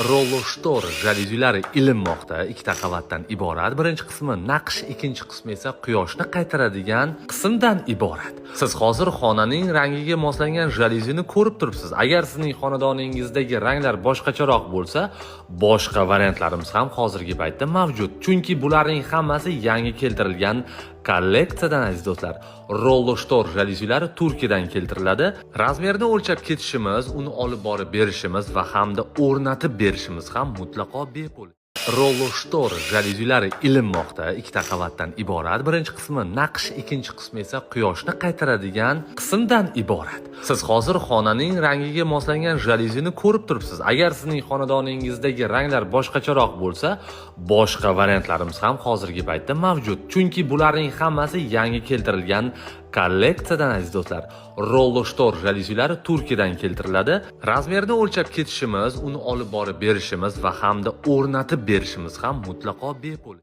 Rollo shtor jalyuzilari ilinmoqda. Ikkita qavatdan iborat. Birinchi qismi naqsh, ikkinchi qismi esa quyoshni qaytaradigan qismdan iborat. Siz hozir xonaning rangiga moslangan jalyuzini ko'rib turibsiz. Agar sizning xonadoningizdagi ranglar boshqacharoq bo'lsa, boshqa variantlarimiz ham hozirgi paytda mavjud. Chunki bularning hammasi yangi keltirilgan kolleksiyadan, aziz do'stlar. Rollo shtor jalyuzilari Turkiyadan keltiriladi. Razmerni o'lchab ketishimiz, uni olib borib berishimiz va hamda o'rnatib berishimiz ham mutlaqo bepul. Rollo shtor jalyuzilari ilinmoqda. Ikkita qavatdan iborat. Birinchi qismi naqsh, ikkinchi qismi esa quyoshni qaytaradigan qismdan iborat. Siz hozir xonaning rangiga moslangan jalyuzini ko'rib turibsiz. Agar sizning xonadoningizdagi ranglar boshqacharoq bo'lsa, boshqa variantlarimiz ham hozirgi paytda mavjud. Chunki bularning hammasi yangi keltirilgan kolleksiyadan, aziz do'stlar. Rollo shtor jalyuzilari Turkiyadan keltiriladi. Razmerni o'lchab ketishimiz, uni olib borib berishimiz va hamda o'rnatib berishimiz ham mutlaqo bepul.